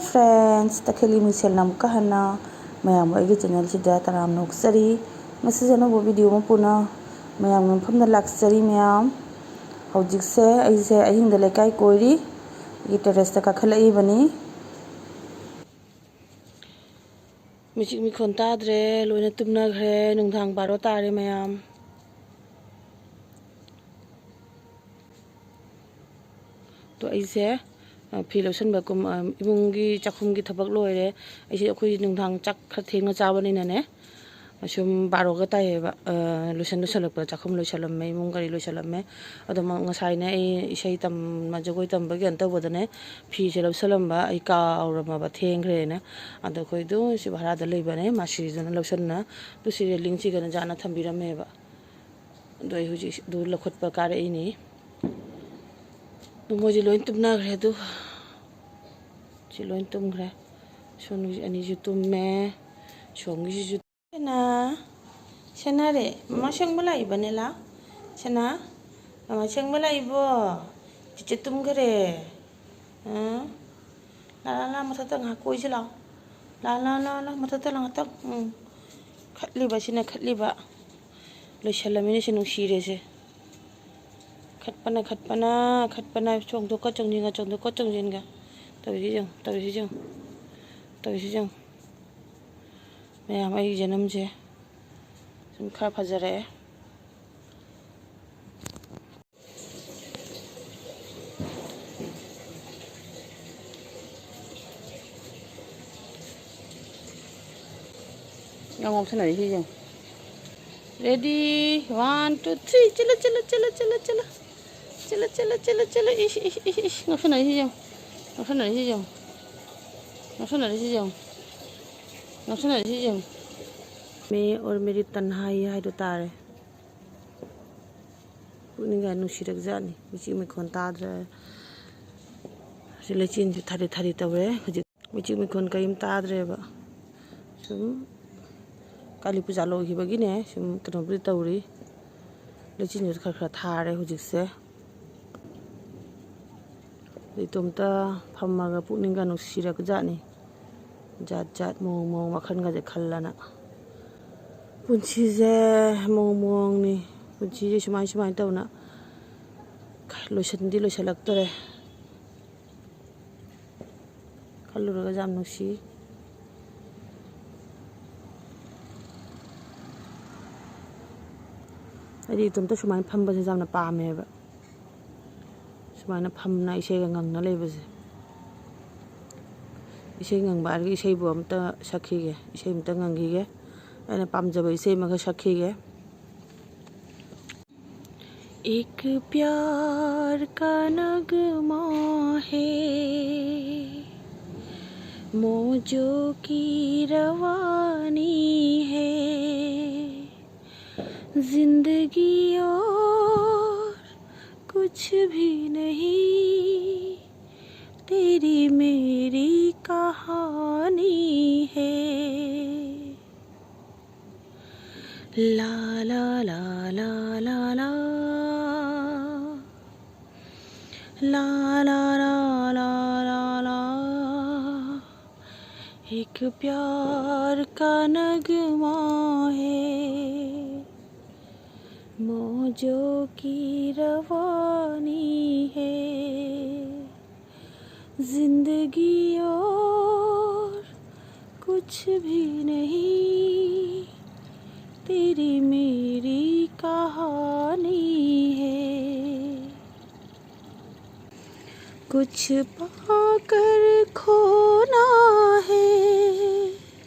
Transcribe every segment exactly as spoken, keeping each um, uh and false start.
Friends, ꯇꯈꯦꯜꯒꯤ ꯃꯤꯡꯁꯦꯜꯅ ꯑꯃꯨꯛꯀ ꯍꯟꯅ ꯃꯌꯥꯝꯕꯨ ꯑꯩꯒꯤ channel ꯁꯤꯗ ꯇꯔꯥꯝꯅ ꯑꯣꯛꯆꯔꯤ꯫ ꯉꯁꯤꯁꯦ ꯑꯅꯧꯕ video ꯑꯃ ꯄꯨꯅ ꯃꯌꯥꯝꯒꯤ ꯃꯐꯝꯗ ꯂꯥꯛꯆꯔꯤ꯫ ꯃꯌꯥꯝ, ꯍꯧꯖꯤꯛꯁꯦ ꯑꯩꯁꯦ ꯑꯍꯤꯡꯗ ꯂꯩꯀꯥꯏ ꯀꯣꯏꯔꯤ꯫ ꯑꯩꯒꯤ terrace ꯇ ꯀꯥꯈꯠꯂꯛꯏꯕꯅꯤ꯫ ꯃꯤꯆꯤꯛ ꯃꯤꯈꯣꯟ ꯇꯥꯗ꯭ꯔꯦ, ꯂꯣꯏꯅ ꯇꯨꯝꯅꯈ꯭ꯔꯦ꯫ ꯅꯨꯡꯗꯥꯡ ꯕꯥꯔꯣ ꯇꯥꯔꯦ ꯃꯌꯥꯝ꯫ ꯑꯗꯣ ꯑꯩꯁꯦ, ꯑ, ꯐꯤ ꯂꯧꯁꯟꯕ ꯀꯨꯝ-, ꯑ, ꯏꯃꯨꯡꯒꯤ ꯆꯥꯛꯈꯨꯝꯒꯤ ꯊꯕꯛ ꯂꯣꯏꯔꯦ꯫ ꯑꯩꯁꯦ, ꯑꯩꯈꯣꯏ ꯅꯨꯡꯗꯥꯡ ꯆꯥꯛ ꯈꯔ ꯊꯦꯡꯅ ꯆꯥꯕꯅꯤꯅꯅꯦ, ꯑꯁꯨꯝ ꯕꯥꯔꯣꯒ ꯇꯥꯏꯌꯦꯕ꯫ ꯑ, ꯂꯣꯏꯁꯟ ꯂꯣꯏꯁꯜꯂꯛꯄꯗ ꯆꯥꯛꯈꯨꯝ ꯂꯣꯏꯁꯜꯂꯝꯃꯦ, ꯏꯃꯨꯡ ꯀꯔꯤ ꯂꯣꯏꯁꯜꯂꯝꯃꯦ꯫ ꯑꯗꯣ ꯃ-, ꯉꯁꯥꯏꯅꯦ ꯑꯩ ꯏꯁꯩ ꯇꯝꯕ, ꯖꯒꯣꯏ ꯇꯝꯕ ꯀꯩꯅꯣ ꯇꯧꯕꯗꯅꯦ, ꯐꯤꯁꯦ ꯂꯧꯁꯜꯂꯝꯕ ꯑꯩ ꯀꯥꯎꯔꯝꯃꯕ, ꯊꯦꯡꯈ꯭ꯔꯦꯅ꯫ ꯑꯗꯣ ꯑꯩꯈꯣꯏ ꯑꯗꯨꯝ ꯁꯤ ꯚꯔꯥꯗ ꯂꯩꯕꯅꯦ, ꯃꯥꯁꯤꯗꯨꯅ ꯂꯧꯁꯟꯅ꯫ ꯑꯗꯨ ꯁꯤ railingꯁꯤꯒꯅ ꯖꯥꯠꯅ ꯊꯝꯕꯤꯔꯝꯃꯦꯕ꯫ ꯑꯗꯣ ꯑꯩ ꯍꯧꯖꯤꯛ ꯑꯗꯨ ꯂꯧꯈꯠꯄ ꯀꯥꯔꯛꯏꯅꯤ꯫ ꯑꯗꯨ ꯃꯣꯏꯁꯦ ꯂꯣꯏ ꯇꯨꯝꯅꯈ꯭ꯔꯦ꯫ ꯑꯗꯨ ꯁꯤ ꯂꯣꯏ ꯇꯨꯝꯈ꯭ꯔꯦ꯫ ꯁꯣꯝꯒꯤ ꯑꯅꯤꯁꯨ ꯇꯨꯝꯃꯦ꯫ ꯁꯣꯝꯒꯤꯁꯤꯁꯨ꯫ ꯁꯦꯅꯥ, ꯁꯦꯅꯥꯔꯦ, ꯃꯃꯥ ꯁꯦꯡꯕ ꯂꯥꯛꯏꯕꯅꯦ, ꯂꯥ꯫ ꯁꯦꯅꯥ, ꯃꯃꯥ ꯁꯦꯡꯕ ꯂꯥꯛꯏꯕꯣ? ꯆꯤꯆꯦ ꯇꯨꯝꯈ꯭ꯔꯦ꯫ ꯑ? ꯂꯥ, ꯂꯥ, ꯂꯥ, ꯃꯊꯛꯇ ꯉꯥꯏꯍꯥꯛ ꯀꯣꯏꯁꯤ ꯂꯥꯛꯑꯣ꯫ ꯂꯥ, ꯂꯥ, ꯂꯥ, ꯂꯥ, ꯃꯊꯛꯇ ꯂꯥ ꯉꯥꯛꯇꯪ꯫ ꯎꯝ꯫ ꯈꯠꯂꯤꯕ, ꯁꯤꯅ ꯈꯠꯂꯤꯕ꯫ ꯂꯣꯏꯁꯜꯂꯝꯃꯤꯅꯦ, ꯁꯤ ꯅꯨꯡꯁꯤꯔꯦꯁꯦ꯫ ꯈꯠꯄꯅ, ꯈꯠꯄꯅ, ꯈꯠꯄꯅ, ꯆꯣꯡꯊꯣꯛꯀ ꯆꯣꯡꯁꯤꯟꯒ, ꯆꯣꯡꯊꯣꯛꯀ ꯆꯣꯡꯁꯤꯟꯒ꯫ ꯇꯧꯔꯤꯁꯤ ꯌꯦꯡꯉꯨ, ꯇꯧꯔꯤꯁꯤ ꯌꯦꯡꯉꯨ, ꯇꯧꯔꯤꯁꯤ ꯌꯦꯡꯉꯨ꯫ ꯃꯌꯥꯝ, ꯑꯩꯒꯤ ꯖꯅꯝꯁꯦ ꯁꯨꯝ ꯈꯔ ꯐꯖꯔꯛꯑꯦ꯫ ꯌꯥꯝ ꯉꯥꯎꯁꯟꯅꯔꯤꯁꯤ ꯌꯦꯡꯉꯨ꯫ Ready, one, two, three, ꯆꯠꯂꯣ, ꯆꯠꯂꯣ, ꯆꯠꯂꯣ, ꯆꯠꯂꯣ, ꯆꯠꯂꯣ꯫ ꯆꯠꯂꯣ, ꯆꯠꯂꯣ, ꯆꯠꯂꯣ, ꯆꯠꯂꯣ꯫ ꯏꯁ, ꯏꯁ, ꯏꯁ, ꯏꯁ, ꯉꯥꯎꯁꯟꯅꯔꯤꯁꯤ ꯌꯦꯡꯉꯨ꯫ ꯉꯥꯎꯁꯟꯅꯔꯤꯁꯤ ꯌꯦꯡꯉꯨ꯫ ꯉꯥꯎꯁꯟꯅꯔꯤꯁꯤ ꯌꯦꯡꯉꯨ꯫ ꯉꯥꯎꯁꯟꯅꯔꯤꯁꯤ ꯌꯦꯡꯉꯨ꯫ ꯃꯦ ꯑꯣꯔ ꯃꯦꯔꯤ ꯇꯟꯍꯥꯏ ꯍꯥꯏꯗꯣ ꯇꯥꯔꯦ꯫ ꯄꯨꯛꯅꯤꯡꯒ ꯅꯨꯡꯁꯤꯔꯛꯖꯥꯠꯅꯤ꯫ ꯃꯤꯆꯤꯛ ꯃꯈꯣꯟ ꯇꯥꯗ꯭ꯔꯦ꯫ ꯍꯧꯖꯤꯛ ꯂꯩꯆꯤꯟꯁꯨ ꯊꯥꯔꯤ ꯊꯥꯔꯤ ꯇꯧꯔꯦ꯫ ꯍꯧꯖꯤꯛ ꯃꯤꯆꯤꯛ ꯃꯈꯣꯟ ꯀꯔꯤꯝ ꯇꯥꯗ꯭ꯔꯦꯕ꯫ ꯁꯨꯝ ꯀꯥꯂꯤ ꯄꯨꯖꯥ ꯂꯣꯏꯈꯤꯕꯒꯤꯅꯦ, ꯁꯨꯝ ꯀꯩꯅꯣꯕꯨꯗꯤ ꯇꯧꯔꯤ꯫ ꯂꯩꯆꯤꯟꯁꯨ ꯈꯔ ꯈꯔ ꯊꯥꯔꯦ ꯍꯧꯖꯤꯛꯁꯦ꯫ ꯏꯇꯣꯝꯇ ꯐꯝꯃꯒ ꯄꯨꯛꯅꯤꯡꯒ ꯅꯨꯡꯁꯤꯔꯛꯖꯥꯠꯅꯤ꯫ ꯖꯥꯠ ꯖꯥꯠ, ꯃꯑꯣꯡ ꯃꯑꯣꯡ, ꯋꯥꯈꯜꯒꯁꯦ ꯈꯜꯂꯅ꯫ ꯄꯨꯟꯁꯤꯁꯦ ꯃꯑꯣꯡ ꯃꯑꯣꯡꯅꯤ꯫ ꯄꯨꯟꯁꯤꯁꯦ ꯁꯨꯃꯥꯏ ꯁꯨꯃꯥꯏꯅ ꯇꯧꯅ ꯂꯣꯏꯁꯤꯟꯗꯤ ꯂꯣꯏꯁꯤꯜꯂꯛꯇꯣꯔꯦ꯫ ꯈꯜꯂꯨꯔꯒꯁꯨ ꯌꯥꯝ ꯅꯨꯡꯁꯤ꯫ ꯑꯩꯗꯤ ꯏꯇꯣꯝꯇ ꯁꯨꯃꯥꯏꯅ ꯐꯝꯕꯁꯦ ꯌꯥꯝꯅ ꯄꯥꯝꯃꯦꯕ꯫ ꯁꯨꯃꯥꯏꯅ ꯐꯝꯅ ꯏꯁꯩꯒ ꯉꯪꯅ ꯂꯩꯕꯁꯦ꯫ ꯏꯁꯩ ꯉꯪꯕ ꯍꯥꯏꯔꯒ ꯏꯁꯩꯕꯨ ꯑꯝꯇ ꯁꯛꯈꯤꯒꯦ, ꯏꯁꯩ ꯑꯝꯇ ꯉꯪꯈꯤꯒꯦ꯫ ꯑꯩꯅ ꯄꯥꯝꯖꯕ ꯏꯁꯩ ꯑꯃꯒ ꯁꯛꯈꯤꯒꯦ꯫ एक प्यार का नगमा है, मौजों की रवानी है, जिंदगी और कुछ भी नहीं, तेरी मेरी कहानी है। ला ला ला ला ला ला। ला ला ला ला ला ला। एक प्यार का नगमा है, मौजों की रवानी है, जिंदगी और कुछ भी नहीं, तेरी मेरी कहानी है। कुछ पाकर खोना है,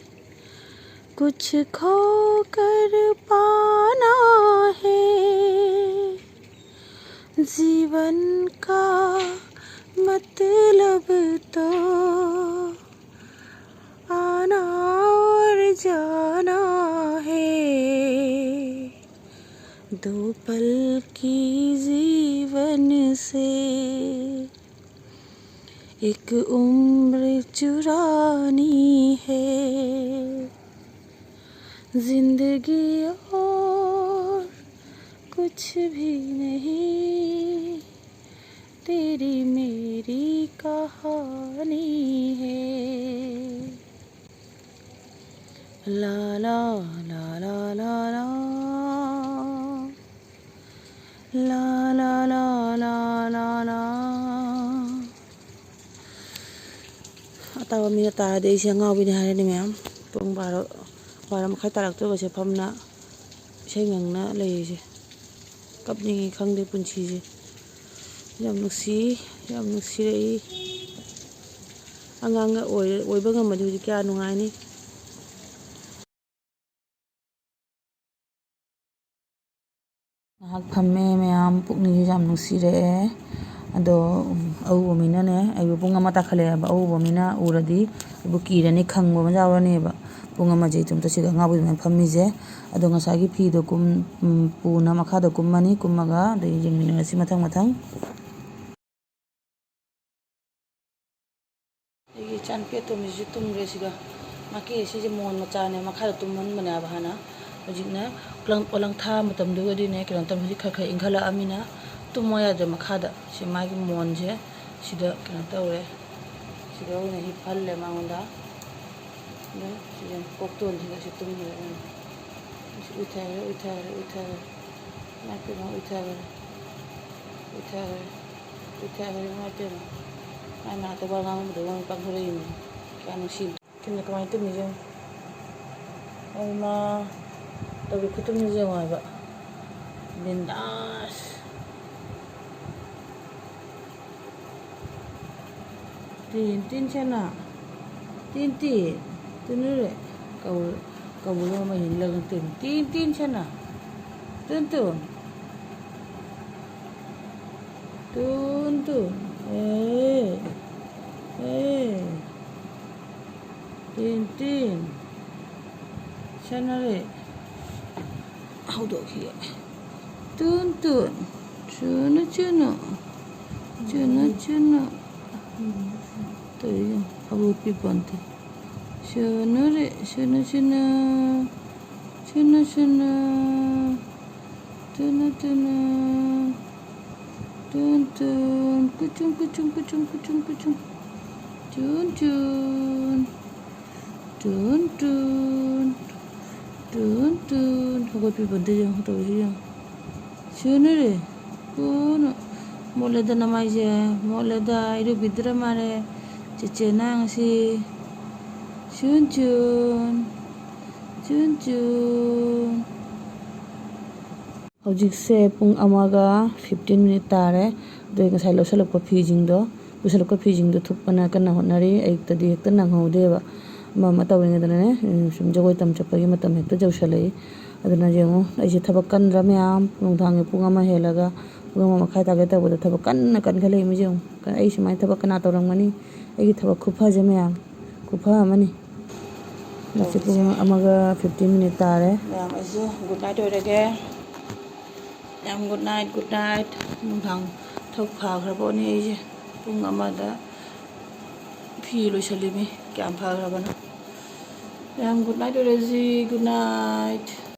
कुछ खोकर पाना है, जीवन का मतलब तो आना और जाना है। दो पल की जीवन से एक उम्र चुरानी है, जिंदगी और कुछ भी नहीं, तेरी मेरी कहानी है। ला ला ला ला ला ला। ला ला ला ला ला ला꯫ ꯑꯇꯥꯕ ꯃꯤꯅ ꯇꯥꯔꯗꯤ ꯑꯩꯁꯦ ꯑꯉꯥꯎꯕꯤꯅꯤ ꯍꯥꯏꯔꯅꯤ ꯃꯌꯥꯝ꯫ ꯄꯨꯡ ꯕꯥꯔꯣ, ꯕꯥꯔꯣ ꯃꯈꯥꯏ ꯇꯥꯔꯛꯇꯣꯔꯕꯁꯦ ꯐꯝꯅ ꯏꯁꯩ ꯉꯪꯅ ꯂꯩꯔꯤꯁꯦ꯫ ꯀꯞꯅꯤꯡꯉꯤ ꯈꯪꯗꯦ ꯄꯨꯟꯁꯤꯁꯦ꯫ ꯌꯥꯝ ꯅꯨꯡꯁꯤ, ꯌꯥꯝ ꯅꯨꯡꯁꯤꯔꯛꯏ꯫ ꯑꯉꯥꯡꯒ ꯑꯣꯏ-, ꯑꯣꯏꯕ ꯉꯝꯃꯗꯤ ꯍꯧꯖꯤꯛ ꯀꯌꯥ ꯅꯨꯡꯉꯥꯏꯅꯤ꯫ ꯉꯥꯏꯍꯥꯛ ꯐꯝꯃꯦ ꯃꯌꯥꯝ, ꯄꯨꯛꯅꯤꯡꯁꯨ ꯌꯥꯝ ꯅꯨꯡꯁꯤꯔꯛꯑꯦ꯫ ꯑꯗꯣ, ꯎꯝ, ꯑꯎꯕ ꯃꯤꯅꯅꯦ, ꯑꯩꯕꯨ ꯄꯨꯡ ꯑꯃ ꯇꯥꯈꯠꯂꯛꯑꯦꯕ, ꯑꯎꯕ ꯃꯤꯅ ꯎꯔꯗꯤ ꯑꯩꯕꯨ ꯀꯤꯔꯅꯤ, ꯈꯪꯕ ꯑꯃ ꯌꯥꯎꯔꯅꯦꯕ꯫ ꯄꯨꯡ ꯑꯃꯁꯦ ꯏꯇꯣꯝꯇ ꯁꯤꯗ ꯑꯉꯥꯎꯕ ꯑꯗꯨꯃꯥꯏꯅ ꯐꯝꯃꯤꯁꯦ꯫ ꯑꯗꯣ ꯉꯁꯥꯏꯒꯤ ꯐꯤꯗꯣ ꯀꯨꯝ-, ꯎꯝ, ꯄꯨꯅ ꯃꯈꯥꯗ ꯀꯨꯝꯃꯅꯤ, ꯀꯨꯝꯃꯒ ꯑꯗꯩ ꯌꯦꯡꯃꯤꯟꯅꯔꯁꯤ ꯃꯊꯪ ꯃꯊꯪ꯫ ꯑꯩꯒꯤ ꯏꯆꯥꯅꯨꯄꯤ ꯑꯇꯣꯝꯕꯤꯁꯤꯁꯨ ꯇꯨꯝꯈ꯭ꯔꯦ ꯁꯤꯗ꯫ ꯃꯥꯒꯤ ꯁꯤꯁꯦ ꯃꯣꯟ ꯃꯆꯥꯅꯦ, ꯃꯈꯥꯗ ꯇꯨꯝꯍꯟꯕꯅꯦꯕ ꯍꯥꯟꯅ꯫ ꯍꯧꯖꯤꯛꯅ ꯄꯣꯂꯪ-, ꯄꯣꯂꯪ ꯊꯥ ꯃꯇꯝꯗꯨꯒꯗꯤꯅꯦ, ꯀꯩꯅꯣ ꯇꯧ-, ꯍꯧꯖꯤꯛ ꯈꯔ ꯈꯔ ꯏꯪꯈꯠꯂꯛꯑꯃꯤꯅ ꯇꯨꯝꯃꯣ ꯌꯥꯗ꯭ꯔꯦ ꯃꯈꯥꯗ꯫ ꯁꯤ ꯃꯥꯒꯤ ꯃꯣꯟꯁꯦ ꯁꯤꯗ ꯀꯩꯅꯣ ꯇꯧꯔꯦ, ꯁꯤꯗ ꯑꯣꯏꯅ ꯍꯤꯞꯍꯜꯂꯦ ꯃꯉꯣꯟꯗ꯫ ꯑꯗ ꯁꯤꯗ ꯀꯣꯛꯇꯣꯟꯁꯤꯗ ꯁꯤ ꯇꯨꯝꯈ꯭ꯔꯦ꯫ ꯁꯤ ꯎꯏꯊꯔꯦ, ꯎꯏꯊꯔꯦ, ꯎꯏꯊꯔꯦ꯫ ꯏꯃꯥꯏ ꯄꯦꯝꯃ, ꯎꯏꯊꯔꯦ, ꯎꯏꯊꯔꯦ, ꯎꯏꯊꯔꯦ, ꯏꯃꯥꯏ ꯄꯦꯝꯃ꯫ ꯃꯥꯏ ꯃꯅꯥꯛꯇ ꯋꯥ ꯉꯥꯡꯕꯗ ꯋꯥ ꯄꯥꯡꯊꯣꯔꯛꯏꯅꯦ꯫ ꯀꯌꯥ ꯅꯨꯡꯁꯤ꯫ ꯁꯤꯅ ꯀꯃꯥꯏꯅ ꯇꯨꯝꯃꯤꯁꯦ ꯌꯦꯡꯉꯨ꯫ ꯑꯩꯃꯥ, ꯇꯧꯔꯤ ꯈꯨꯇꯨꯝꯁꯦ ꯌꯦꯡꯉꯣ ꯍꯥꯏꯕ꯫ ꯕꯤꯟꯗꯥꯁ꯫ ꯇꯤꯟ ꯇꯤꯟ ꯁꯅꯥ꯫ ꯇꯤꯟ ꯇꯤꯟ꯫ ꯇꯨꯅꯨꯔꯦ꯫ ꯀꯧ-, ꯀꯧꯕꯗꯣ ꯑꯃ ꯍꯤꯜꯂꯒ ꯇꯨꯟ꯫ ꯇꯤꯟ ꯇꯤꯟ ꯁꯅꯥ꯫ ꯇꯨꯟ ꯇꯨꯟ꯫ ꯇꯨꯟ ꯇꯨꯟ꯫ ꯑꯦ꯫ ꯑꯦ꯫ ꯇꯤꯟ ꯇꯤꯟ꯫ ꯁꯅꯥꯔꯦ꯫ ꯍꯧꯗꯣꯛꯈꯤꯒꯦ꯫ ꯇꯨꯟ ꯇꯨꯟ꯫ ꯆꯨꯅꯨ ꯆꯨꯅꯨ꯫ ꯆꯨꯅꯨ ꯆꯨꯅꯨ꯫ ꯇꯧꯔꯤꯁꯦ ꯑꯕꯣꯛ ꯄꯤꯄꯣꯟꯇꯦ꯫ ꯁꯨꯅꯨ ꯔꯦ, ꯁꯨꯅꯨ ꯁꯨꯅꯨ꯫ ꯁꯨꯅꯨ ꯁꯨꯅꯨ꯫ ꯇꯨꯅꯨ ꯇꯨꯅꯨ꯫ ꯇꯨꯟ ꯇꯨꯟ, ꯀꯨꯆꯨꯡ ꯀꯨꯆꯨꯡ ꯀꯨꯆꯨꯡ ꯀꯨꯆꯨꯡ ꯀꯨꯆꯨꯡ꯫ ꯇꯨꯟ ꯇꯨꯟ꯫ ꯇꯨꯟ ꯇꯨꯟ꯫ ꯇꯨꯟ ꯇꯨꯟ꯫ ꯍꯧꯒꯠꯄꯤꯕꯗ ꯌꯦꯡꯉꯨ, ꯇꯧꯔꯤꯁꯤ ꯌꯦꯡꯉꯨ꯫ ꯁꯤꯅꯔꯦ꯫ ꯀꯣꯟꯅ ꯃꯣꯠꯂꯦꯗ ꯅꯃꯥꯏꯁꯦ꯫ ꯃꯣꯠꯂꯦꯗ, ꯏꯔꯨꯕꯤꯗ꯭ꯔ ꯃꯥꯜꯂꯦ꯫ ꯆꯦꯆꯦꯅ ꯉꯁꯤ꯫ ꯆꯨꯟ ꯆꯨꯟ꯫ ꯆꯨꯟ ꯆꯨꯟ꯫ ꯍꯧꯖꯤꯛꯁꯦ ꯄꯨꯡ ꯑꯃꯒ fifteen minute ꯇꯥꯔꯦ꯫ ꯑꯗꯨꯒꯤ ꯉꯁꯥꯏ ꯂꯧꯁꯜꯂꯛꯄ ꯐꯤꯁꯤꯡꯗꯣ, ꯄꯨꯁꯜꯂꯛꯄ ꯐꯤꯁꯤꯡꯗꯣ ꯊꯨꯞꯄꯅ ꯀꯟꯅ ꯍꯣꯠꯅꯔꯤ꯫ ꯑꯌꯨꯛꯇꯗꯤ ꯍꯦꯛꯇ ꯅꯪꯍꯧꯗꯦꯕ꯫ ꯑꯃ ꯑꯃ ꯇꯧꯔꯤꯉꯩꯗꯅꯅꯦ, ꯎꯝ, ꯁꯨꯝ ꯖꯒꯣꯏ ꯇꯝ ꯆꯠꯄꯒꯤ ꯃꯇꯝ ꯍꯦꯛꯇ ꯌꯧꯁꯜꯂꯛꯏ꯫ ꯑꯗꯨꯅ ꯌꯦꯡꯉꯨ, ꯑꯩꯁꯦ ꯊꯕꯛ ꯀꯟꯗ꯭ꯔꯥ ꯃꯌꯥꯝ? ꯅꯨꯡꯗꯥꯡꯒꯤ ꯄꯨꯡ ꯑꯃ ꯍꯦꯜꯂꯒ ꯄꯨꯡ ꯑꯃ ꯃꯈꯥꯏ ꯇꯥꯒꯦ ꯇꯧꯕꯗ ꯊꯕꯛ ꯀꯟꯅ ꯀꯟꯈꯠꯂꯛꯏ꯫ ꯃꯤ ꯌꯦꯡꯉꯨ, ꯑꯩ ꯁꯨꯃꯥꯏꯅ ꯊꯕꯛ ꯀꯅꯥ ꯇꯧꯔꯝꯒꯅꯤ? ꯑꯩꯒꯤ ꯊꯕꯛ ꯈꯨꯐꯁꯦ ꯃꯌꯥꯝ, ꯈꯨꯐ ꯑꯃꯅꯤ꯫ ꯉꯁꯤ ꯄꯨꯡ ꯑꯃꯒ fifteen minute ꯇꯥꯔꯦ꯫ ꯃꯌꯥꯝ, ꯑꯩꯁꯨ good night ꯑꯣꯏꯔꯒꯦ꯫ ꯌꯥꯝ good night, good night꯫ ꯅꯨꯡꯗꯥꯡ ꯊꯕꯛ ꯐꯈ꯭ꯔ ꯄꯣꯠꯅꯤ ꯑꯩꯁꯦ꯫ ꯄꯨꯡ ꯑꯃꯗ ꯐꯤ ꯂꯣꯏꯁꯜꯂꯤꯃꯤ꯫ ꯀꯌꯥꯝ ꯐꯈ꯭ꯔꯕꯅꯣ꯫ ꯌꯥꯝ good night ꯑꯣꯏꯔꯁꯤ, good night꯫